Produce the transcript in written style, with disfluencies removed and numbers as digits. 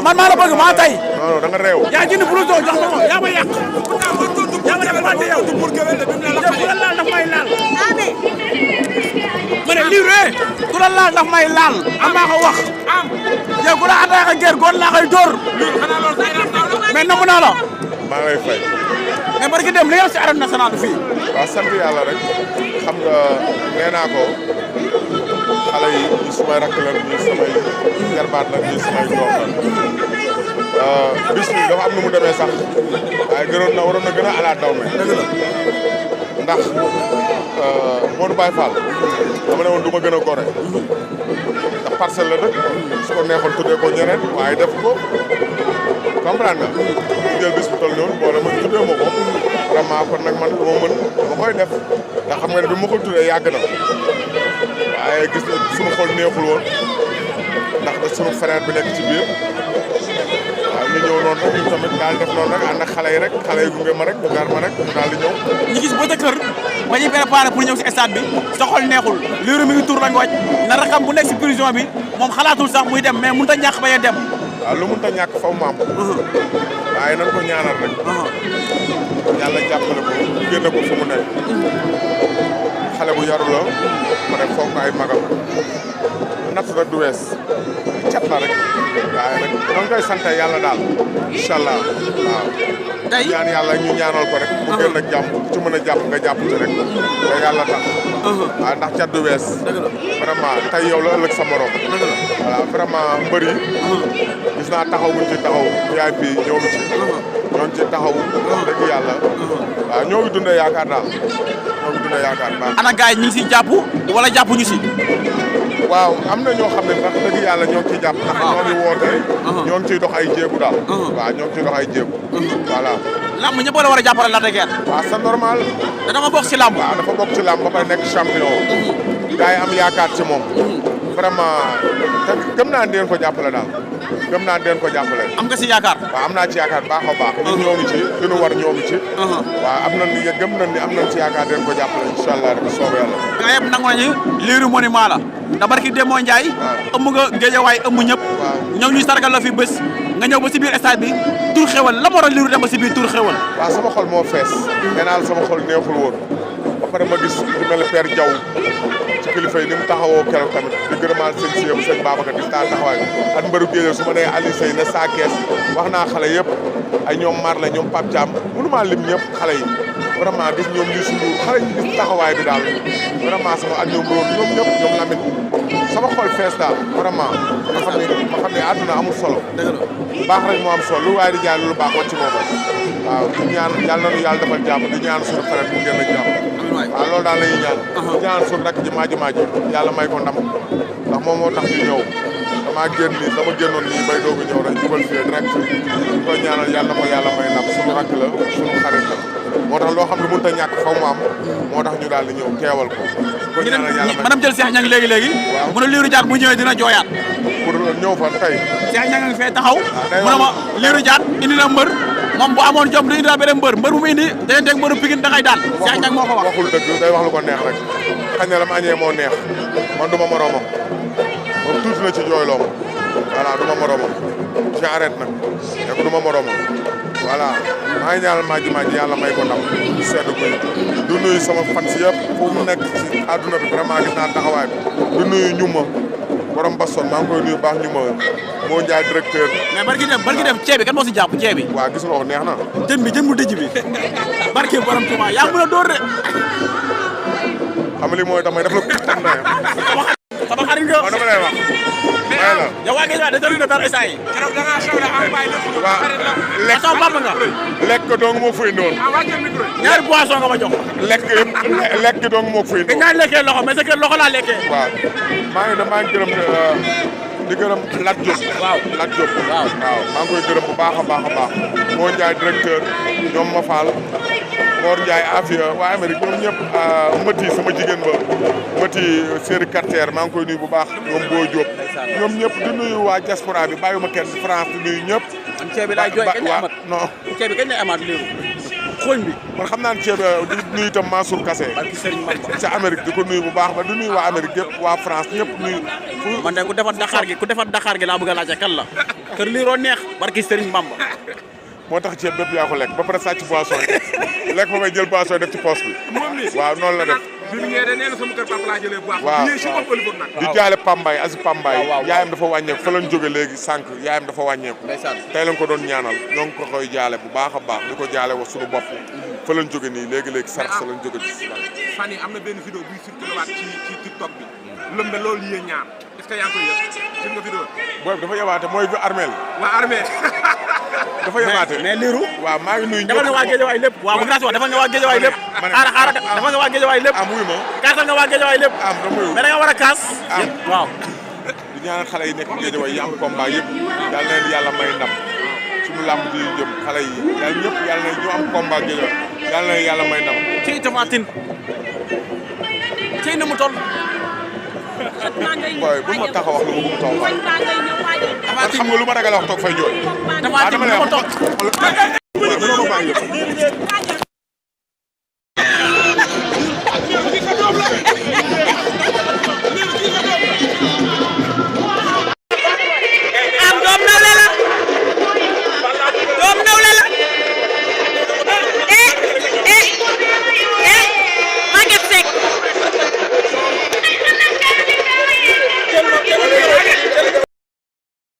man maa la bëgg maa tay. non da nga réew. yaa jënd pour jox ma ko yaa ma yàq. yaa ma def wante yow. ku la laal daf may laal. ma ne lii rek ku la laal daf may laal am maa ko wax. yow ku la attaqué ak gerte góor laa koy dóor. mais nangu naa la. maa ngi lay fay. mais barki dem li nga si arène nationale fii. waaw sant yàlla rek xam nga nee naa ko xale yi ñu sumay rakk la ñu samay jarbaat la ñu samay doom la bis bi dafa am nu mu demee sax waaye gënoon na waroon na gën a ala daw me ndax Modou Baye Fall dama ne woon du ma gën a gore ndax parcelle la dëkk su ko neexoon tuddee ko ñeneen waaye def ko comprendre nga jël bis bu toll noonu boole ma tuddee ma ko vraiment kon nag man lu ma mën dama koy def ndax xam nga ne bi ma ko tuddee yàgg na waaye gis na suñu xol neexul woon ndax da suñu frère bi nekk ci biir waaw ñu ñëw noonu rek ñun tamit daal def noonu rek ànd ak xale yi rek xale yi gunge ma rek ñu gar ma rek ñu daal di ñëw. ñu gis ba sa kër ba ñuy préparé pour ñëw si stade bi sa xol neexul Lirou mi ngi tur la ngooj na rakam bu nekk si prison bi moom xalaatul sax muy dem mais mënut a ñàkk bañ a dem. waaw lu mënut a ñàkk faw maam. waaye nan ko ñaanal rek. yàlla jàppale ko génne ko fu mu nekk. xale bu yaru la ma ne foog ay magam natt rek du wees cat la rek waaye nag da nga koy sant yàlla daal incha allah waaw. tey ñaan yàlla ñu ñaanal ko rek. mu génn ak jàmm ku ci mën a jàpp nga jàpp ci rek. te yàlla tax. waaw ndax cat du wees. vraiment tey yow la ëllëg sa morom. voilà vraiment mbër yi. gis naa taxaw buñ ci taxaw yaay bi ñoo ngi ci. ñoo ngi ci taxaw. wax dëgg yàlla. waaw ñoo ngi dundee yaakaar daal. ñoo ngi dundee yaakaar baax. ana gars yi ñu ngi siy jàpp wala jàppuñu si. waaw am na ñoo xam ne ndax dëgg yàlla ñoo ngi ciy jàpp. ndax ñoo ngi woote. ñoo ngi ciy dox ay jéegu daal. waaw ñoo ngi ciy dox ay jéegu. voilà. lamb ñëpp la war a jàppale Lac de Guiers. waaw c'est normal. te dama bokk si lamb. waaw dafa bokk ci lamb ba pare nekk champion. gars yi am yaakaar ci moom. vraiment te gëm naa ne deen ko jàppale daal. gëm naa den ko jàppale. am nga si yaakaar. waaw am naa ci yaakaar baax a baax. ñun ñoo ngi ci li nu war ñoo ngi ci. waaw am nañ ni gëm nañ ni am nañ ci yaakaar den ko jàppale incha allah rek soobee yàlla. gaa yëpp nangu nañu Lirou monument la. da barki Demba Ndiaye. waaw ëmb nga Géejawaay ëmb ñëpp. waaw ñëw ñu sargal la fi bés. nga ñëw ba si biir stade bi tur xewal la moo waral Lirou dem ba si biir tur xewal. waaw sama xol moo fees. nee naa la sama xol neexul woon. ba pare ma gis ku mel ne Père Diaw ci kilifa yi ni mu taxawoo keroog tamit di gërëmaal seen siyam seen Babacar di taxawaay at mbëru Géejawaay su ma nee Aliou Seye na saa kees wax naa xale yëpp ay ñoom Marley ñoom Pape Thiam mënumaa lim ñëpp xale yi vraiment gis ñoom li suñu xale yi gis taxawaay bi daal vraiment sama ak ñoom roon ñoom ñëpp ñoom Lamine sama xol fees daal vraiment ma xam ne àdduna amul solo baax rek moo am solo lu waaye di jaay lu baax wàcc moo ko waaw di ñaan yàlla nañu yàlla defal jàmm di ñaan suñu frère mu gën a jàmm waaw loolu daal la ñuy ñaan di ñaan suñu rakk ji maaji yàlla may ko ndam ndax moom moo tax ñu ñëw damaa génn nii dama génnoon nii bay doogu ñëw rek jubal fii direct ñu koy ñaanal yàlla ko yàlla may ndam suñu rakk la suñu xarit la moo tax loo xam ne mënut a ñàkk faw mu am moo tax ñu daal di ñëw teewal ko ko ñaanal yàlla may manam jël Cheikh Niang léegi mu ne Lirou Diane bu ñëwee dina jooyaat pour ñëw fan tey Cheikh Niang ngi fee taxaw mu ne ma Lirou Diane indi na mbër moom bu amoon jom du indi la beneen mbër bu mu indi day teg mbëru Pikine da ngay daan Cheikh Niang moo ko wax waxul dëgg day wax lu ko neex rek xañ na la ma añee moo neex man du ma moroomam moom tuuti na ci jooyloo ma voilà du ma moroomam ci arrête nag nekk du ma moroomam voilà maa ngi ñaanal maaji yàlla may ko ndam sedd koy du nuyu sama fan si yëpp fu mu nekk ci àdduna bi vraiment gis naa taxawaay bi du nuyu ñuma borom Basson maa ngi koy nuyu baax ñuma moo Ndiaye directeur. mais barki dem ceeb bi kan moo si jàpp ceeb bi. waaw gis nga ko neex na. jën bu dëj bi barki borom Tuubaa yaa mën a door de. xam nga li mooy damay def la ko am sama xarit nga. waaw dama lay wax. waaye la yow waa Géejawaay dañu doon dara instant yi. keroog da ngaa soxla am bàyyi lépp. waaw lekk sama papa nga. lekk dong moo fay ndoon. ñaari boisson nga ma jox. lekk dong moo fay ndoon. ñaari lekkee loxo mais sa kër loxo laa lekkee. waaw maa ngi gërëm di gërëm Lat Diop. waaw Lat Diop. waaw maa ngi koy gërëm bu baax a baax. moo Ndiaye directeur ñoom Mafal. Mor Ndiaye Afia waa Amérique ñoom ñëpp Mati sama jigéen ba Mati série quartier maa ngi koy nuyu bu baax ñoom Boo Diop ñoom ñëpp di nuyu waa diaspora bi bàyyiwuma kenn France di nuyu ñëpp. man ceeb bi laay jooy kañ lay amaat non ceeb bi kañ lay amaat Lirou. xooñ bi man xam naa ne ceeb di nuyu itam Mansour Kassé barki Serigne Bamba ca Amérique di ko nuyu bu baax ba di nuyu waa Amérique yëpp waa France ñëpp nuyu man de ku defar Dakar gi laa bëgg a laajte kan la kër liiroo neex barki Serigne Bamba moo tax ceeb bépp yaa ko lekk ba pare sàcc boisson yi lekk ba may jël boisson def ci poche bi waaw noonu la def bi mu ñëwee de nee na sama kër papa laa jëlee boisson waaw bi si bopp Olivier nag di jaale Pambaay Asi Pambaay yaayam dafa wàññeeku fa lañ jóge léegi sànq yaayam dafa wàññeeku tey lañ ko doon ñaanal ñoo ngi ko koy jaale bu baax a baax di ko jaale wax suñu bopp fa lañ jóge nii léegi sarax sa lañ jóge ci fan yi am na benn vidéo buy circulé waat ci TikTok bi lëmbe loolu yéen ñaar est-ce que yaa ngi koy yëg gis nga vidéo booy dafa yabaate mooy bi armeel waa armée dafa yabaate mais liiru waaw maa ngi nuyu defal nga waa Géejawaay lépp waaw bu grâce wax defal nga waa Géejawaay lépp xaaral defal nga waa Géejawaay lépp am wuyu ma kaasal nga waa Géejawaay lépp dama wuyu mais da nga war a kaas waaw di ñaanal xale yi nekk Géejawaay yi am combat yëpp yal na leen yàlla may ndam suñu làmb ji jëm xale yi yàlla ñëpp yàlla na ñu am combat Géejawaay yal na leen yàlla may ndam ci Tapha Tine ci na mu toll booy bu ma tax a wax lu ma bëgg toog man xam nga lu ma ragal a wax toog fay jooy Tapha Tine na mu toll